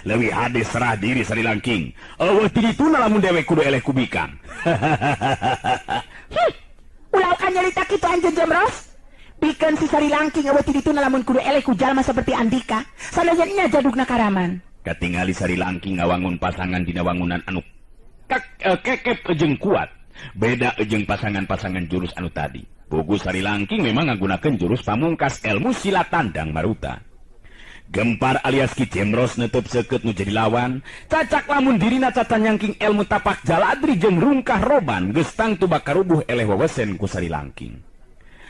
Leuwih hade serah diri Sari Langking. Eueuh ti dituna lamun dewek kudu eleh ku bikang. Ulah oka nyarita kitu anjeun Jemros. Pikeun si Sari Langking eueuh ti dituna lamun kudu eleh ku jalma saperti Andika. Sanajan nya jadugna karaman. Katingali Sari Langking ngawangun pasangan dina wangunan anu kekep jeung kuat. Beda jeung pasangan-pasangan jurus anu tadi. Pugu Sari Langking memang ngagunakeun jurus pamungkas ilmu silat Tandang Maruta. Gempar alias Ki Jemros netep seukeut nu jadi lawan, cacak lamun dirina caca nyangking ilmu tapak jaladri jeung rungkah roban geus tangtu bakarubuh eleh wewesen ku Sari Langking.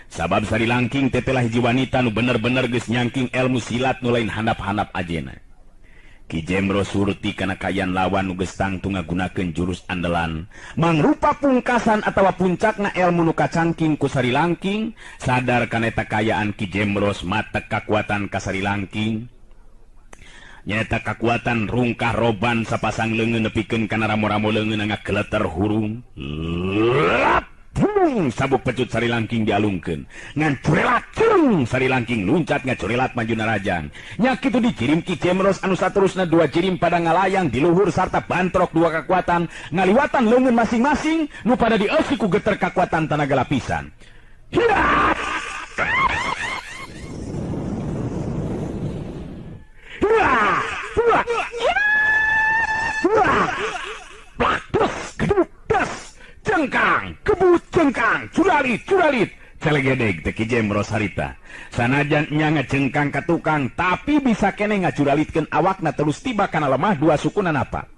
Sabab Sari Langking teh telah hiji wanita nu bener-bener geus nyangking ilmu silat nu lain handap-handap ajena. Ki Jemros surti kana kayan lawan nu geus tangtu ngagunakeun jurus andalan, mangrupa pungkasan atawa puncakna ilmu nu kacangking ku Sari Langking, sadar kana eta kayaan Ki Jemros matek kakuatan ka Sari Langking. Nyaeta kakuatan rungkah roban sapasang leungeun nepikeun kana ramo-ramo leungeun ngageleter hurung. Lap! Bung, sabuk pecut Sari Langking dialungkeun. Ngan curelat curung Sari Langking luncat ngacurelat maju narajang. Nya kitu dijirim Ki Jemros anu saterusna dua jirim pada ngalayang di luhur sarta bantrok dua kekuatan ngaliwatan leungeun masing-masing nu pada dieusi ku geter kakuatan tanaga lapisan. Hirat! Hirat! Hirat! Hirat! Plak plus geduk des. Cengkang, kebut cengkang, curalit, curalit. Celegedeg teh Ki Jemros harita. Sanajan nya ngacengkang ka tukang, tapi bisa keneh ngacuralitkeun awakna terus tiba kana lemah dua sukuna napa.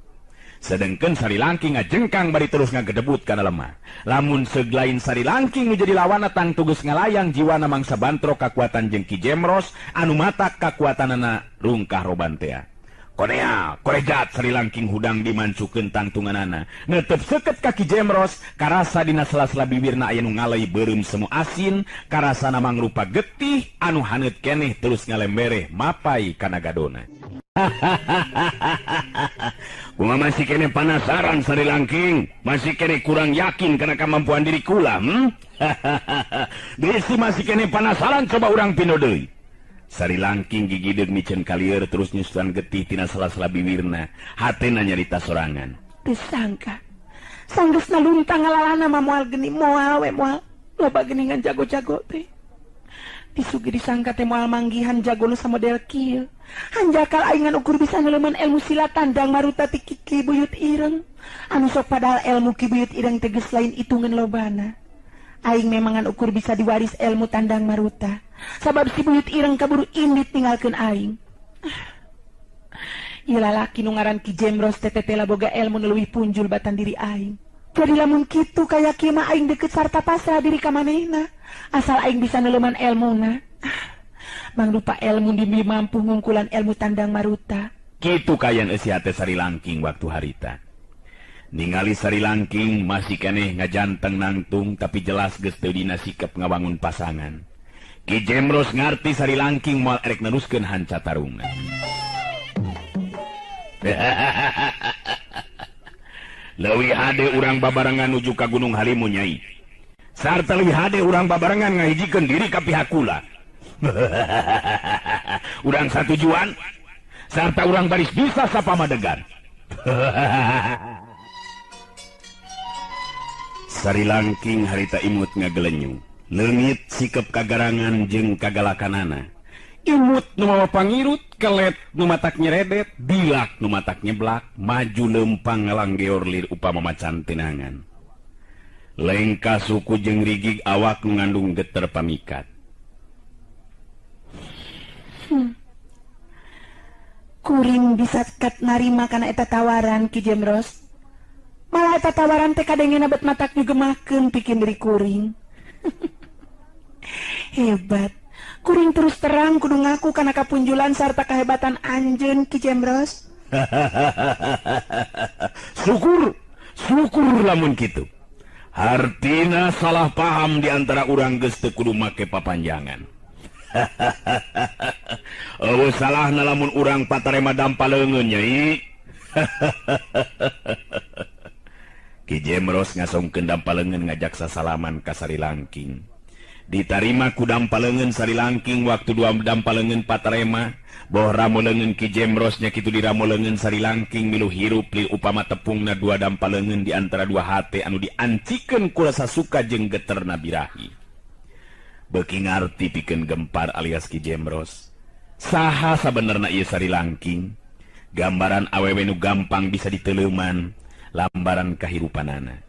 Sedengkeun Sari Langking ngajengkang bari terus ngagedebut kana lemah. Lamun seug lain Sari Langking nu jadi lawanna tangtu geus ngalayang jiwana mangsa bantrok kakuatan jeung Ki Jemros anu matak kakuatanana rungkah roban tea. Konea, korejat Sari Langking hudang dimancukeun tangtunganana. Netep seukeut ka Ki Jemros, karasa dina sela-sela bibirna aya nu ngalei beureum semu asin, karasana mangrupa getih anu haneut keneh terus ngalembereh mapai kana gadona. Kumaha masih keneh panasaran Sari Langking, masih keneh kurang yakin kana kamampuan diri kula, Bisi masih keneh panasaran coba urang pindo deui. Sari Langking gigideug miceun kalieur terus nyusuan getih tina sela-sela bibirna, hatena nyarita sorangan. Teu sangka sanggeusna luntang ngalalana mah moal geni moal we moal loba geuningan jago-jago teh. Disugi disangka teh moal manggihan jago nu samodel kieu. Hanjakal aing ngan ukur bisa ngeleuman ilmu silat Tandang Maruta ti Ki Buyut Ireng. Anu sok padahal ilmu Ki Buyut Ireng teh geus lain itungan lobana. Aing memang ngan ukur bisa diwaris ilmu Tandang Maruta. Sabab si Buyut Ireng kaburu indit ninggalkeun aing. Ieu lalaki nu ngaran Ki Jemros teh tetela boga ilmu nu leuwih punjul batan diri aing. Jadi lamun kitu kaya kieu mah aing deukeut sarta pasrah diri ka manehna. Asal aing bisa neleuman elmuna. Mangrupa ilmu dimi mampu ngungkulan ilmu Tandang Maruta. Kitu kayan eusi hate Sari Langking waktu harita. Ningali Sari Langking masih keneh ngajanteng nangtung tapi jelas geus teu dina sikep ngawangun pasangan. Ki Jemros ngarti Sari Langking moal erek neruskeun hanca tarungna. Leuwih hade urang babarengan nuju ka Gunung Halimun Nyai. Sarta leuwih hade urang babarengan ngahijikeun diri ka pihak kula. Urang satujuan sarta urang baris bisa sapamadegan. Sari Langking harita imut ngagelenyu. Leungit sikep kagarangan jeung kagalakanana. Imut nu mawa pangirut, kelet nu matak nyeredet, dilak nu matak nyeblak, maju leumpang ngalanggeor lir upama macan tenangan. Lengkah suku jeung rigig awak nu ngandung geter pamikat. Kuring bisa kat narima kana eta tawaran Ki Jemros. Malah eta tawaran teh kadengena bet matak nyugemakeun pikeun diri kuring. Hebat. Kuring terus terang kudu ngaku kana kapunjulan sarta kahebatan anjeun Ki Jemros. Syukur, syukur lamun kitu. Hartina salah paham di antara urang geus teu kudu make papanjangan. Eueuh salahna lamun urang patarema dampa leungeun Nyai. Ki Jemros ngasongkeun dampa leungeun ngajak sasalaman ka Sari Langking. Ditarima ku dampaleungeun Sari Langking waktu dua dampaleungeun patarema boh ramo leungeun Ki Jemrosnya kitu diramo leungeun Sari Langking milu hirup li upama tepungna dua dampaleungeun di antara dua hate anu diancikeun ku rasa suka jeung geterna birahi. Beuki ngarti pikeun Gempar alias Ki Jemros. Saha sabenerna ieu Sari Langking? Gambaran awewe nu gampang bisa diteleuman lambaran kahirupanana.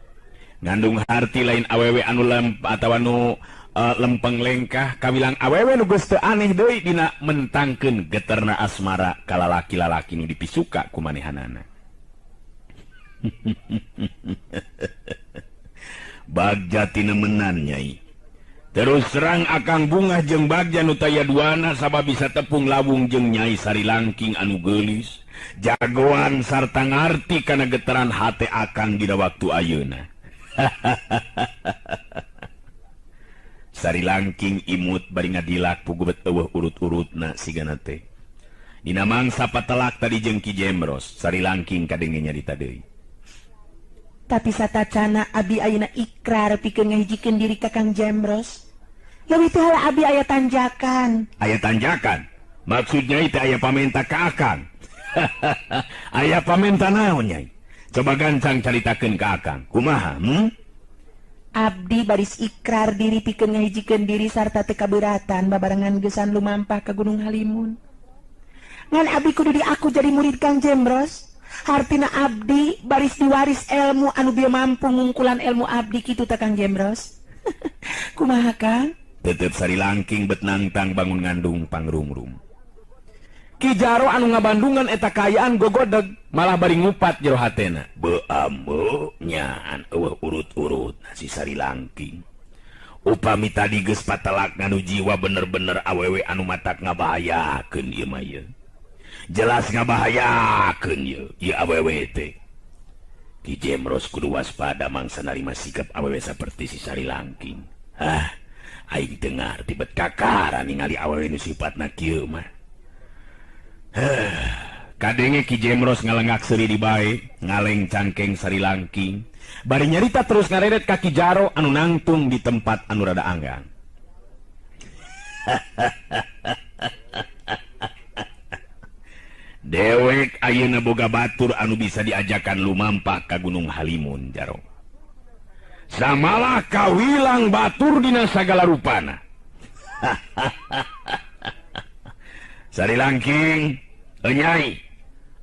Ngandung harti lain awewe anu lem atawa nu lempeng lengkah kawilang awewe nu geus teu aneh deui dina mentangkeun geterna asmara ka lalaki-lalaki nu dipisuka ku manehanana. Bagja tinemenan Nyai. Terus terang akang bungah jeung Bagja nu taya duana sabab bisa tepung lawung jeung Nyai Sari Langking anu geulis, jagoan sarta ngarti kana getaran hate akang dina waktu ayeuna. Sari Langking imut bari ngadilak pugubet eueuh urut-urutna sigana teh. Dina mangsa patelak tadi jeung Ki Jemros, Sari Langking kadenge nyarita deui. Tapi satacana abi ayeuna ikrar pikeun ngahijikeun diri ka Kang Jemros. Leuwih teh heula abi aya tanjakan. Aya tanjakan? Maksudnya itu aya pamenta ka akang. Aya pamenta naon Nyai? Coba gancang caritakeun ka akang. Kumaha? Abdi baris ikrar diri pikeun ngahijikeun diri sarta teu kaberatan babarengan geusan lumampah ka Gunung Halimun. Ngan abdi kudu diaku jadi murid Kang Jemros. Hartina abdi baris diwaris ilmu anu bieu mampu ngungkulan ilmu abdi kitu teh Kang Jemros. Kumaha Kang? Tetep Sari Langking bet nangtang bangun ngandung pangrungrum. Ki Jaro anu ngabandungan eta kaayaan gogodeg malah bari ngupat jero hatena. Beameu nyaan eueuh urut-urut si Sari Langking. Upami tadi geus patelak nganu jiwa bener-bener awewe anu matak ngabahayakeun ieu mah ieu. Jelas ngabahayakeun ieu ieu awewe teh. Ki Jemros kudu waspada mangsa narima sikap awewe saperti si Sari Langking. Hah, aing teu ngarti bet kakara ningali awewe nu sipatna kieu mah. Kadenge Ki Jemros ngalengak seuri di bae, ngaleng cangkeng Sari Langking. Bari nyarita terus ngareret ka Ki Jaro anu nangtung di tempat anu rada anggang. Dewek ayeuna boga batur anu bisa diajakan lumampah ka Gunung Halimun Jaro. Samalah kawilang batur dina sagala rupana. Sari Langking, Nyai,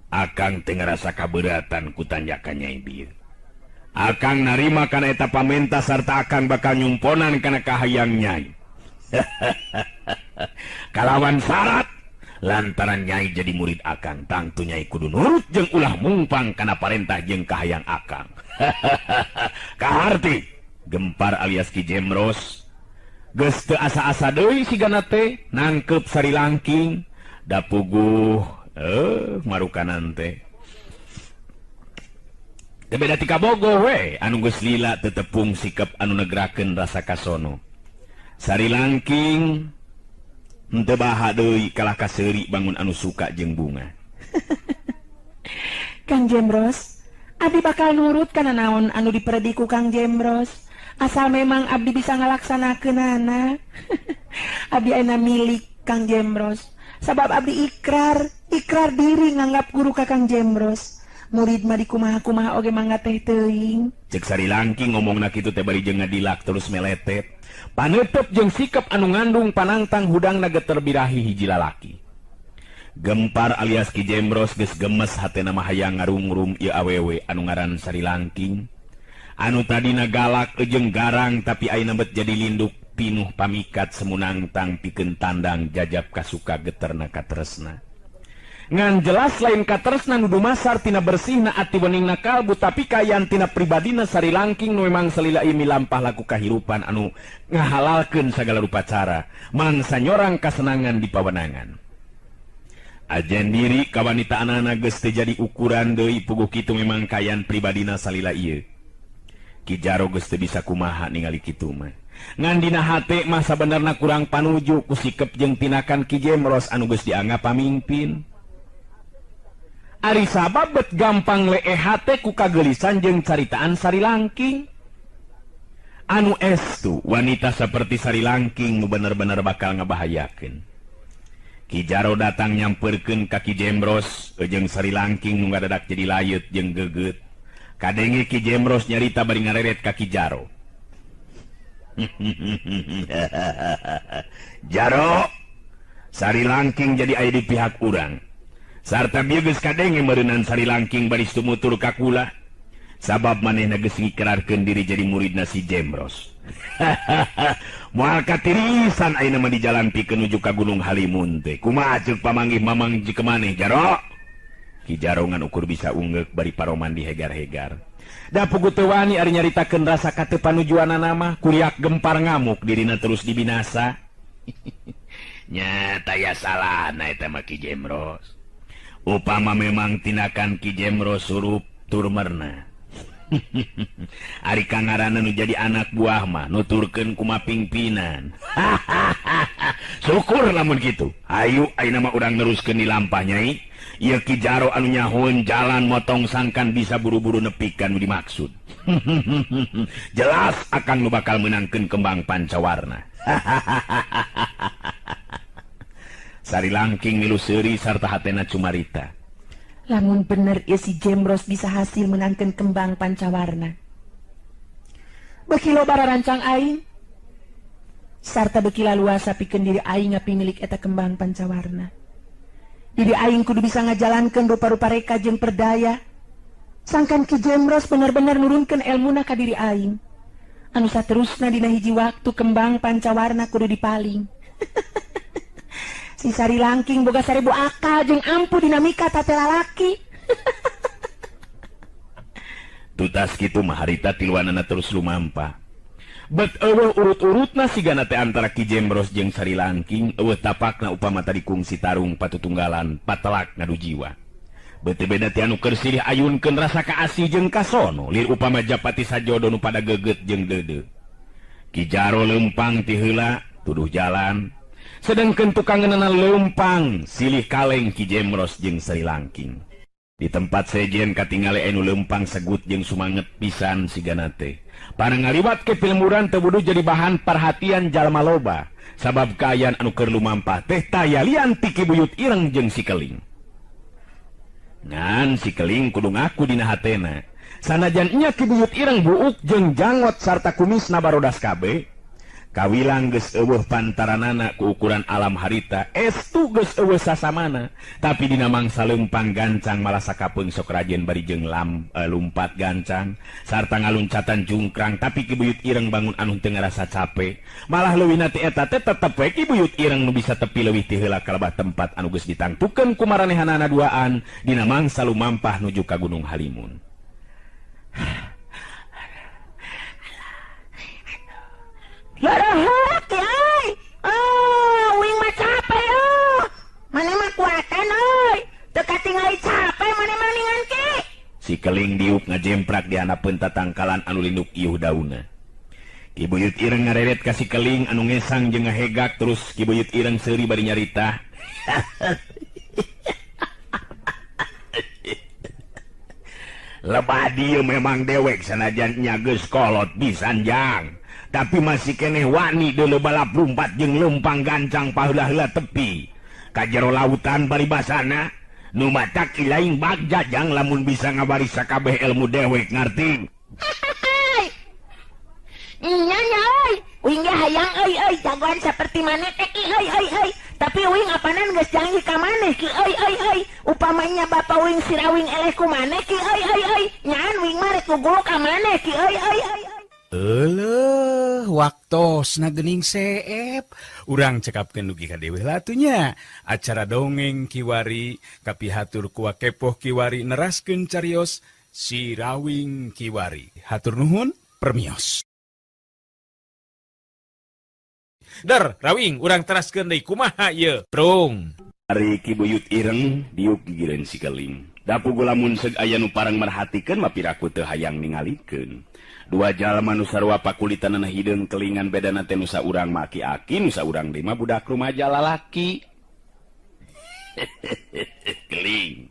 akang teu ngarasa kaberatan ku tanjakan Nyai bieu. Akang narima kana eta pamenta sarta akang bakal nyumponan kana kahayang Nyai. Kalawan syarat lantaran Nyai jadi murid akang, tangtu Nyai kudu nurut jeung ulah mungpang kana parentah jeung kahayang akang. Kaharti Gempar alias Ki Jemros geus teu asa-asa deui sigana teh nangkep Sari Langking da puguh marukanan teh. Teu beda ti kabogoh we anu geus lila teu tepung sikap anu negrakeun rasa kasono. Sari Langking henteu baha deui kalah kaseuri bangun anu suka jeung bunga. Kang Jemros, abdi bakal nurut kana naon anu diperedi ku Kang Jemros. Asal memang abdi bisa ngalaksanakeunana. Abdi ayeuna milik Kang Jemros. Sabab abdi ikrar, ikrar diri nganggap guru ka Kang Jemros. Murid mah dikumaha-kumaha oge mangga teh teuing. Cek Sari Langking ngomongna kitu teh bari jeung ngadilak terus meletet. Panetep jeung sikap anu ngandung panangtang hudangna geter birahi hiji lalaki. Gempar alias Ki Jemros geus gemes hatena mah hayang ngarungrum ieu awewe anu ngaran Sari Langking. Anu tadina galak jeung garang tapi ayeuna bet jadi linduk pinuh pamikat semunangtang pikeun tandang jajab kasuka geterna katresna. Ngan jelas lain katresna nu dumasar tina bersihna ati weningna kalbu tapi kayan tina pribadina Sari Langking nu memang salila ieu milampah laku kahirupan anu ngahalalkeun sagala rupa cara mangsa nyorang kasenangan di pawenangan. Ajen diri kawanitaanana geus teu jadi ukuran deui puguh kitu memang kayan pribadina salila ieu. Ki Jaro geus teu bisa kumaha ningali kitu mah. Ngan dina hate mah sabenerna kurang panuju ku sikep jeung tinakan Ki Jemros anu geus dianggap pamimpin. Ari sabab bet gampang leeh hate ku kagelisan jeung caritaan Sari Langking. Anu estu wanita seperti Sari Langking nu bener-bener bakal ngabahayakeun. Ki Jaro datang nyamperkeun ka Ki Jemros jeung Sari Langking nu ngadadak jadi layeut jeung geget. Kadenge Ki Jemros nyarita bari ngareret ka Ki Jaro. Jaro, Sari Langking jadi aya di pihak urang. Sarta bieu geus kadenge meureunan Sari Langking baris tumutur ka kula. Sabab manehna geus ngikrarkeun diri jadi muridna si Jemros. Moal katirisan ayeuna mah di jalan pikeun nuju ka Gunung Halimun teh. Kumaha ceuk pamanggih mamang jeung maneh Jaro? Ki Jaro ngan ukur bisa ungeuk bari paroman dihegar-hegar. Da puguh teu wani ari nyaritakeun rasa kateu panujuanana mah kuriak gempar ngamuk dirina terus dibinasa. Nya taya salahna eta mah Ki Jemros. Upama memang tindakan Ki Jemros surup tur merna. Ari kangaranna nu jadi anak buah mah nuturkeun kuma pingpinan. Syukur lamun kitu. Hayu ayeuna mah urang neruskeun di lampah nyai. Ieu Ki Jaro anu nyahoeun jalan motong sangkan bisa buru-buru nepikan nu dimaksud. Jelas akang nu bakal meunangkeun kembang pancawarna. Sari Langking milu seuri sarta hatena cumarita. Lamun bener ieu si Jemros bisa hasil menangkeun kembang pancawarna. Beuki loba rarancang aing sarta beuki laluasa pikeun diri aing ngapimilik eta kembang pancawarna. Diri aing kudu bisa ngajalankeun rupa-rupa reka jeung perdaya. Sangkan Ki Jemros bener-bener nurunkeun elmuna ka diri aing. Anu saterusna dina hiji waktu kembang pancawarna kudu dipaling. Si Sari Langking boga 1000 akal jeung ampuh dinamika tate lalaki. Tutas kitu mah harita tiluanana terus lumampah. Bet eueuh urut-urutna sigana teh antara Ki Jemros jeung Sari Langking eueuh tapakna upama tadi kungsi tarung patutunggalan patelak ngadu jiwa. Beuteung beda ti anu keur silih ayunkeun rasa kaasih jeung kasono lir upama japati sajodo nu pada geget jeung deudeuh. Ki Jaro leumpang ti heula tuduh jalan. Sedangkan tukangeunana leumpang silih kaleng Ki Jemros jeung Sari Langking. Di tempat sejen katingali anu leumpang segut jeung sumanget pisan sigana teh. Para ngaliwat ke pilmuran teu buduh jadi bahan perhatian jalma loba. Sabab kaayaan anu keur lumampah teh taya lian ti Ki Buyut Ireng jeung si Keling. Ngan si Keling kudu ngaku dina hatena. Sanajan nya Ki Buyut Ireng buuk jeung janggot sarta kumisna barodas kabeh. Kawilang geus eueuh pantaranana ku ukuran alam harita, estu geus eueuh sasamana, tapi dina mangsa leumpang gancang malah sakapeung sok rajin bari jeung lumpat gancang sarta ngaluncatan jungkrang, tapi Ki Buyut Ireng bangun anu teu ngarasa cape, malah leuwihna ti eta teh tetep we Ki Buyut Ireng nu bisa tepi leuwih ti heula ka lebah tempat anu geus ditangtukeun ku maranehanana duaan dina mangsa lumampah nuju ka Gunung Halimun. Lorohok euy. Oh, uing mah capek oh. Maneh mah kuatan euy. Teu katingali capek maneh mah ningan ki. Si Keling diuk ngajemprak di handapeun tatangkalan anu linduk iuh daunna. Ki Buyut Ireng ngareret ka si Keling anu ngesang jeung ngahegak terus Ki Buyut Ireng seuri bari nyarita. Lebah dieu memang dewek sanajan nya geus kolot pisan jang. Tapi masih keneh wani deuleu balap lumpat jeung leumpang gancang paheula-heula tepi ka jero lautan paribasana nu matak ilaing bagja jang lamun bisa ngabaris sakabeh ilmu dewek ngarti. Nya nya euy, uing ge hayang euy euy jagoan saperti maneh teh ki euy euy euy. Tapi uing apanan geus janji ka maneh ki euy euy euy. Upamanya bapa uing sirawing eleh ku maneh ki euy euy euy. Nyaan uing mah rek gugulu ka maneh ki euy euy euy. Eleuh, waktosna geuning seep. Urang cekapkeun dugi ka dewe latunya. Acara dongeng kiwari kapihatur ku Wakepoh kiwari neraskeun carios Sirawing kiwari. Hatur nuhun, permios. Der, rawing urang teraskeun deui kumaha ieu? Prung. Ari Ki Buyut Ireng diuk gigireun si Keling. Da puguh lamun seug aya nu parang merhatikeun mah piraku teu hayang ningalikeun. Dua jalma nu sarua pakulitanana hideung kelingan bedana teh nu saurang mah aki-aki nu saurang deui mah budak rumaja lalaki. Keling.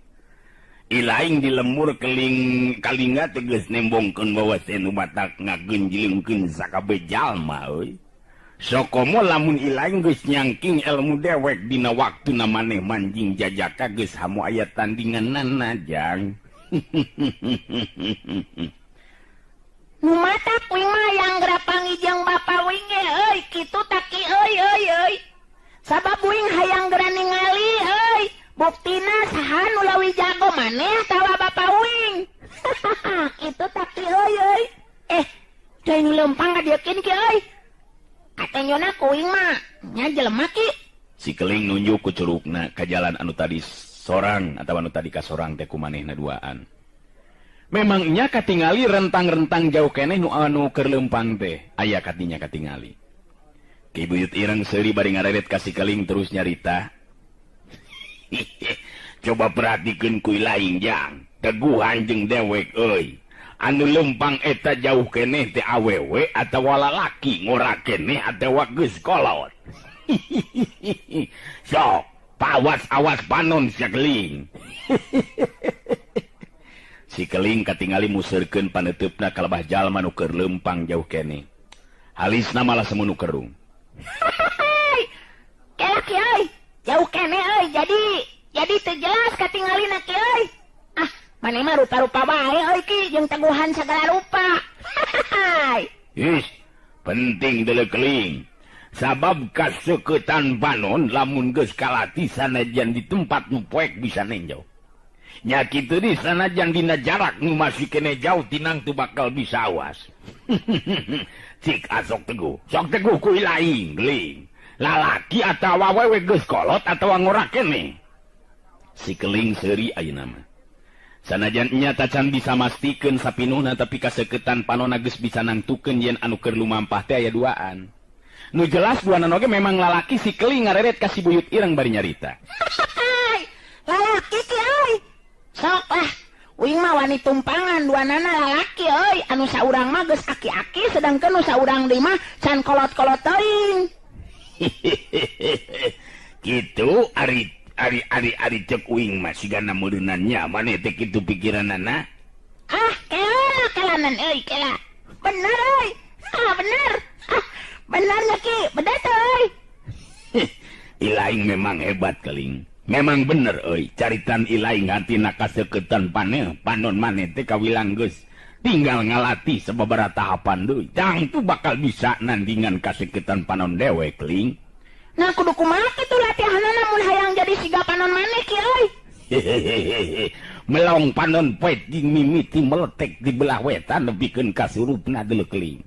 Ilaing di lembur keling kalinga tegas nembongkeun wawasan nu matak ngagenjlengkeun sakabeh jalma euy. Sokomo lamun ilaing geus nyangking ilmu dewek dina waktuna maneh manjing jajaka geus hamu aya tandinganana jang. Nu matak uing mah hayang geura panggih jeung bapa uing ge euy kitu ta ki euy euy euy. Sabab uing hayang geura ningali euy. Buktina saha nu leuwih jago maneh atawa bapa uing. Kitu ta ki euy euy. Deui nu leumpang ka dieu ki euy. Katenjona ku uing mah nya jelema ki. Si keling nunjuk ku curugna ka jalan anu tadi sorang atawa anu tadi kasorang teh ku manehna duaan. Memang nya katingali rentang-rentang jauh keneh nu anu keur leumpang teh aya katinya katingali. Ki Buyut Ireng seuri bari ngareret ka si keling terus nyarita. Coba perhatikeun ku ilaing jang, teguhan jeung dewek euy. Anu lempang eta jauh keneh teh awewe atawa lalaki ngora keneh atawa geus kolot. Sok, pawas-awas panon si keling. Si keling katingali museurkeun paneuteup-na kalebah jalma nu keur lempang jauh keneh. Halisna malah semunu kerung. Kelak ki euy, jauh keneh euy, jadi teu jelas katingalina ki euy. Ah, maneh mah rupa-rupa bae euy ki jeung teguhan sagala rupa. Ih, penting deuleu keling. Sabab kaseuketan panon lamun geus kalati sanajan di tempat nu poek bisa nenjo. Nya kitu di sanajan dina jarak nu masih kene jauh tinang tu bakal bisa awas. Cik asok teguh, sok teguh ku ilaing geling. Lalaki atawa awewe geus kolot atawa ngora keneh. Si keling seuri ayeuna mah. Sanajan nya tacan bisa mastikeun sapinuhna tapi kaseketan panonna geus bisa nangtukeun yen anu keur lumampah teh aya duaan. Nu jelas duanan oge memang lalaki si keling ngareret ka si Buyut Ireng bari nyarita. Lalaki ki euy. Sok lah, uing mah wani tumpangan duanana lalaki euy, anu saurang mah geus aki-aki sedangkeun nu saurang deui mah can kolot-kolot teuing. Kitu ari ari ari ari cek uing mah sigana meureunan nya maneh teh kitu pikiranana. Ah, kela kelanan euy kela. Bener euy. Ah, bener. Ah, bener nya ki, bener teh euy. Ilaing memang hebat keling. Memang bener euy, caritan ilaing hatina kaseuketan paneh, panon maneh teh kawilang geus tinggal ngalatih sababaraha tahapan deui. Tangtu bakal bisa nandingan kaseuketan panon dewek keling. Nah kudu kumaha kitu latihanana mun hayang jadi siga panon maneh ki euy. Melong panon poet jeung mimiti meletek di belah wetan nepikeun ka surupna deuleu keling.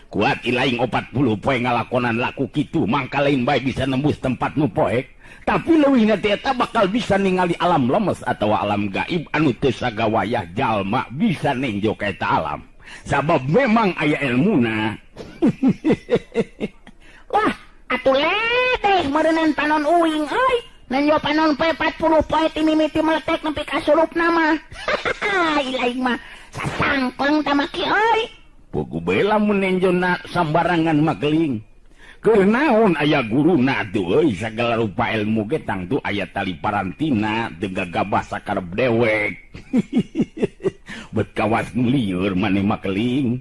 Kuat ilaing 40 poe ngalakonan laku kitu mangka lain bae bisa nembus tempat nu poek. Tapi leuwihna teh eta bakal bisa ningali alam lemes atawa alam gaib anu teu sagawayah jalma bisa nenjo ka eta alam. Sabab memang aya elmuna. Wah, atuh ledeh meureunan panon uing euy. Nenjo panon poe 40 poe ti mimiti meletek nepi ka surupna mah. Ilaing mah sasangkong tamaki euy. Pugu bae lamun nenjona sambarangan mah keling. Keur naon aya guruna atuh euy sagala rupa ilmu ge tangtu aya tali parantina teu gagabah sakarep dewek. Bet kawas lieur maneh mah keling.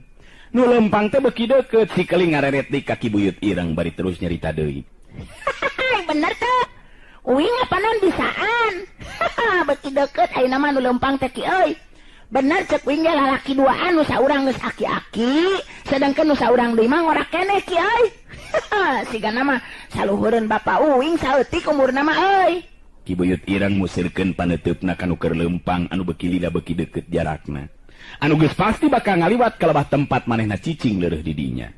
Nu lempang teh beuki deukeut si keling ngareret di kaki Buyut Ireng bari terus nyarita deui. Bener teh. Uing panon bisaan. Beuki deukeut ayeuna mah nu lempang teh ki euy. Bener cek uing ge lalaki duaan nu saurang geus aki-aki, sedangkeun nu saurang deui mah ngora keneh ki euy. Sigana mah saluhureun bapa uing saeutik umurna mah euy. Ki Buyut Ireng musirkeun paneuteup-na ka nu keur leumpang anu beuki lila beuki deukeut jarakna. Anu geus pasti bakal ngaliwat ka lebah tempat manehna cicing leureuh di dinya.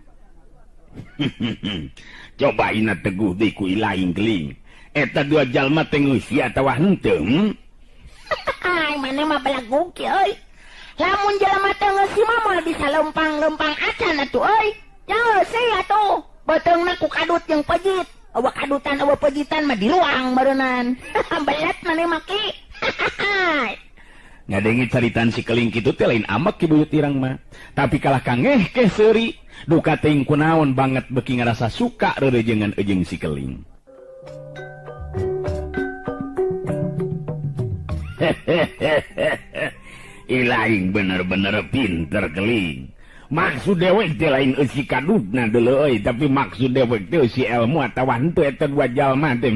Coba ina teguh deui ku ilaing geling. Eta dua jalma teh ngeusi atawa henteu? Maneh mah belagug ki euy. Lamun jelema teh ngeusi mah moal bisa lempang-lempang acan atuh euy. Jauh sih atuh. Beuteungna ku kadut jeung pejit. Eueuh kadutan eueuh pejitan mah diluang meureunnan. Belet maneh mah ki. Ngadengi caritan si keling kitu teh lain amek Ki Buyut Ireng mah. Tapi kalah kangeh ke seuri, duka teuing kunaon banget beuki ngarasa suka reurejengan eujeung si keling. Ilaing bener-bener pinter keling. Maksud dewek teh lain eusi kadutna deuleu euy, tapi maksud dewek teh eusi ilmu atawa henteu eta dua jalma teh.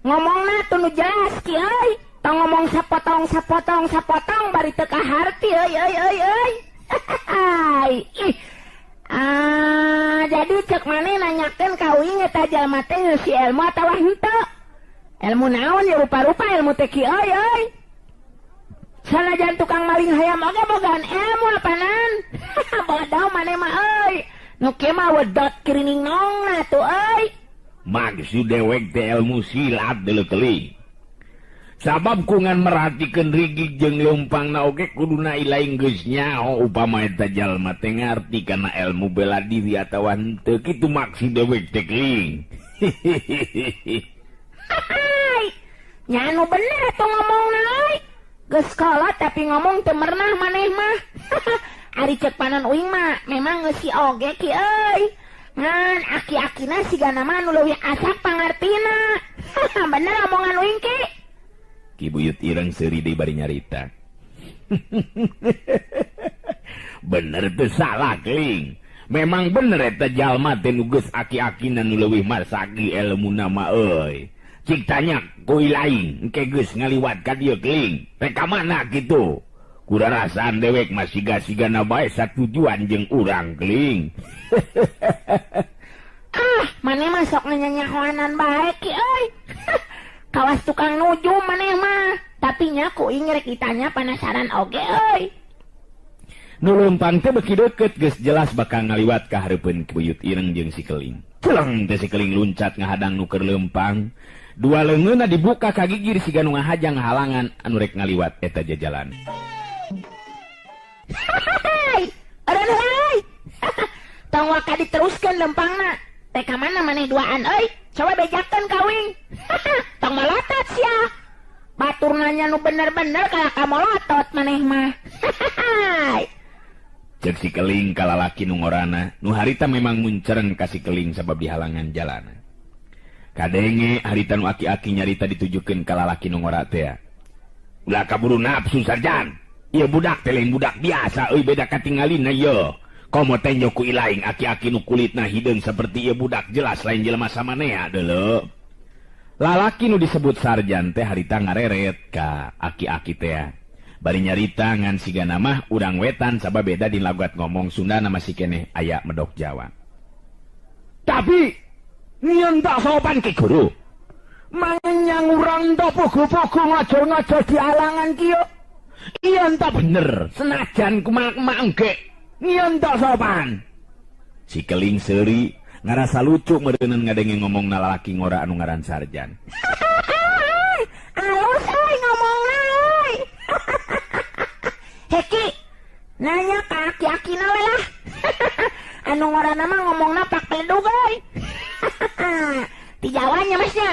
Ngomongna tuh nu jelas ki euy. Tong ngomong sapotong sapotong sapotong bari teu kaharti euy euy euy euy. Ih. Ah, jadi cek maneh nanyakeun ka uing eta jalma teh ngeusi ilmu atawa henteu? Ilmu naon ya rupa-rupa ilmu teh ki euy euy. Sanajan tukang maling hayam oge bogaan ilmu apanan. Bodoh maneh mah euy. Nu kieu mah wedot kirining nongna tuh euy. Maksud dewek teh ilmu silat deuleu keling. Sabab kungan merhatikeun rigig jeung leumpangna oge kuduna ilaing geus nyaho upama eta jalma teh ngarti kana ilmu bela diri atawa henteu, kitu maksud dewek teh keling. Hai. Nya anu bener atuh ngomongna euy. Geus kolot tapi ngomong teu merenah maneh mah. Ari ceuk panon uing mah memang ngeusi oge ki euy. Ngan aki-akina sigana mah nu leuwih asak pangartina. Bener omongan uing ki. Ki Buyut Ireng seuri deui bari nyarita. Bener teu salah keling. Memang bener eta jalma teh nu geus aki-akina nu leuwih masagi elmuna mah euy. Cik tanya ku lain engke geus ngaliwat ka dieu keling. Rek ka mana kitu? Kurarasaan dewek mah siga-sigana bae satujuan jeung urang keling. Ah, maneh mah sok nyanyahoanan bae ki euy. Kawas tukang nuju maneh mah. Tapi nya ku uing rek ditanya penasaran oge euy. Nu leumpang teh beuki deukeut geus jelas bakal ngaliwat ka hareupeun Ki Buyut Ireng jeung si Keling. Celeng teh si Keling luncat ngahadang nu keur leumpang. Dua leungeunna dibuka ka gigir siga nu ngahajang halangan anu rek ngaliwat eta jajalan. Hai, eureun heula. Tong waka diteruskeun leumpangna. Teh ka mana maneh duaan euy? Coba bejakeun ka uing. Tong malotot sia. Batur nanya nu bener-bener kalah ka molotot maneh mah. Cek si Keling ka lalaki nu ngorana, nu harita memang muncereng ka si Keling sabab dihalangan jalana. Kadenge harita nu aki-aki nyarita ditujukeun ka lalaki nu ngora teh. Ulah kaburu nafsu sarjan. Ieu budak teh lain budak biasa euy, beda katingalina ieu. Komo teh nyoku ilaing aki-aki nu kulitna hideung seperti ieu budak jelas lain jelema samanea deuleu. Lalaki nu disebut sarjan teh harita ngareret ka aki-aki teh. Bari nyarita ngan sigana mah urang wetan sabab beda di logat ngomong Sunda na masih keneh aya medok Jawa. Tapi nyeun tak sopan ki guru. Manyang urang tok pugu-pugu ngajol-ngajol di alangan kieu. Ieu tak bener, senajan kumaha engke. Nyeun tak sopan. Si Keling seuri ngarasa lucu meureuneuh ngadenge ngomongna lalaki ngora anu ngaran sarjan. Alus euy ngomongna euy. Heki, nanya ka aki-akina we lah. Anu ngorana mah ngomongna pak peledug euy. Ti Jawanya masnya.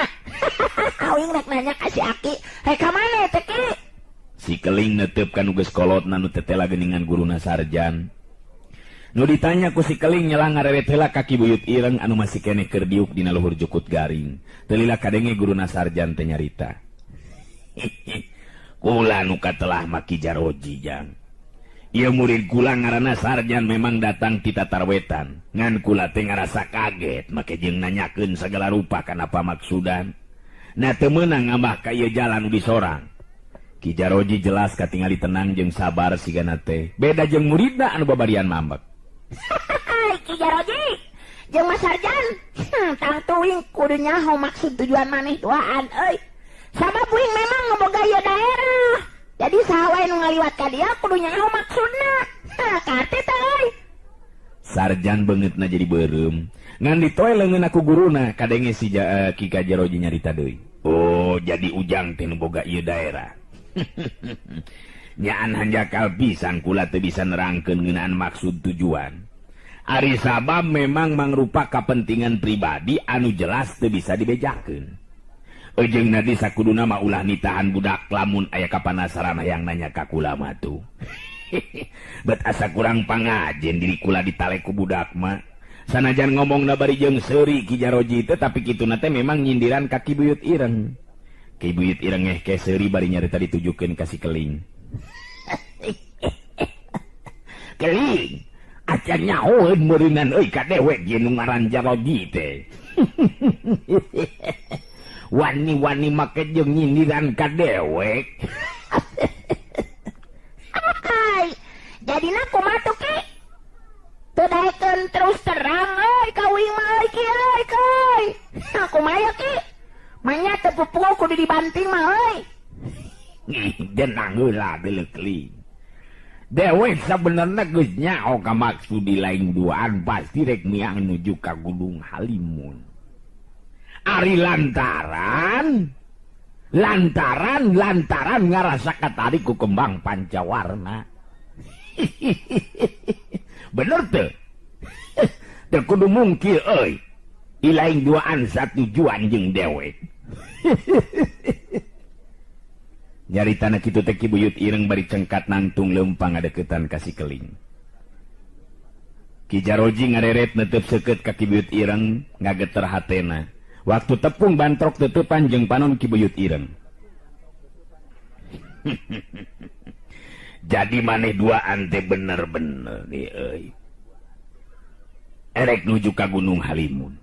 Uing rek nanya ka si aki, rek ka mana teh ki? Si Keling netep ka nu geus kolotna nu tetela geuningan guruna sarjan. Nu ditanya ku si Keling nyelang ngareret heula ka Ki Buyut Ireng anu masih keneh keur diuk dina luhur jukut garing. Teu lila kadenge guruna sarjan teh nyarita. Kula nu katelah mah Ki Jaroji jang. Ieu murid kula ngaranna sarjan memang datang ti tatarwetan. Ngan kula teh ngarasa kaget make jeung nanyakeun sagala rupa kana pamaksudan. Na teu meunang ngambah ka ieu jalan nu disorang. Ki Jaroji jelas katingali tenang jeung sabar sigana teh. Beda jeung muridna anu babarian mambek. Hai Ki Jaroji jeung Mas Sarjan. Tangtu uing kudu nyaho maksud tujuan maneh duaan euy. Sabab uing memang ngeboga ieu daerah. Jadi saha wae nu ngaliwat ka dieu kudu nyaho maksudna. Kate teh euy. Sarjan beungeutna jadi beureum. Ngan ditoe leungeun ku guruna kadenge si Ki Jaroji nyarita deui. Oh, jadi ujang teh nu boga ieu daerah. Nyaan hanjakal pisan kula teu bisa nerangkeun ngeunaan maksud tujuan. Ari sabab memang mangrupa kapentingan pribadi anu jelas teu bisa dibejakeun. Ejeng nadi sakuduna mah ulah nitahan budak lamun aya kapanasaran hayang nanya ka kula mah tuh. Bet asa kurang pangajen diri kula ditale ku budak mah. Sanajan ngomongna bari jeung seuri Ki Jaroji teh tapi kituna teh memang nyindiran ka Ki Buyut Ireng. Ki Buyut Ireng ngehkeh seuri bari nyarita ditujukeun ka si Keling. Keling, acan nyahoeun meureunan euy ka dewek ye nu ngaran Jaroji teh. Wani-wani make jeung nyindiran ka dewek. Hai, jadina kumaha tuh Ki? Teu daekeun terus terang euy ka uing mah euy Ki euy euy. Kumaha ya Ki? Manya teu pupuh kudu dibanting mah euy. Jenang heula deuleu Keling. Dewek sabenerna geus nyaho ka maksud di lain duaan pasti rek miang nuju ka Gunung Halimun. Ari lantaran ngarasa katarik ku kembang pancawarna. Bener teu? Teu kudu mungkir euy. Ilaing duaan satujuan jeung dewek. Nyaritana kitu teh Ki Buyut Ireng bari cengkat nangtung leumpang ngadeukeutan ka si Keling. Ki Jaroji ngareret netep seukeut ka Ki Buyut Ireng ngageter hatena. Waktu tepung bantrok teuteupan jeung panon Ki Buyut Ireng. Jadi maneh duaan teh bener-bener nih euy. Erek nuju ka Gunung Halimun.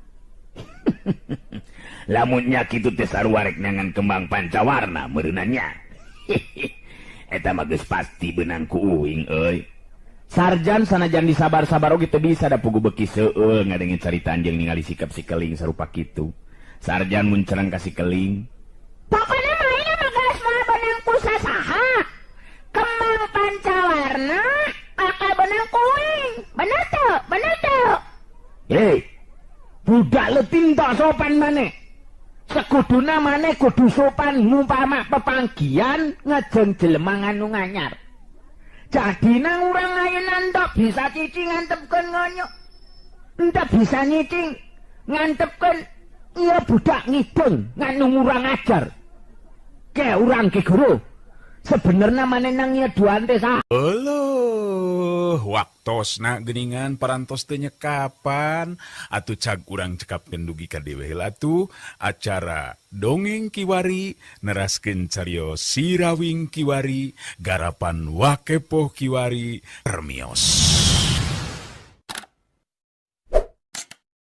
Lamunnya kitu teh sarua rek neangan kembang pancawarna meureunanya. Eta mah geus pasti beunang ku uing euy. Sarjan sanajan disabar-sabar oge teu bisa da pugu beuki seueul ngadenge carita jeung ningali sikap si Keling sarupa kitu. Sarjan mun cereng ka si Keling. Pokona mah ayeuna mah geus moal beunang ku sasaha. Kembang pancawarna bakal beunang ku uing. Bener teu? Bener teu? Hei, budak leutik tok sopan maneh. Sekuduna maneh kudu sopan ngumpama pepanggihan ngajeng jelema anu nganyar. Jadina urang ayeuna entok bisa cicing ngantepkeun ngonyok. Entok bisa nyicing ngantepkeun ieu budak ngidung nganu ngurang ajar. Ke urang ki guru. Sebenerna maneh nang ieu duaan teh saha? Euleuh, waktosna geuningan parantos teu nyekapan atuh cag urang cekapkeun dugi ka dewe heula tuh acara dongeng kiwari neraskeun carios Sirawing kiwari garapan Wakepoh kiwari permios.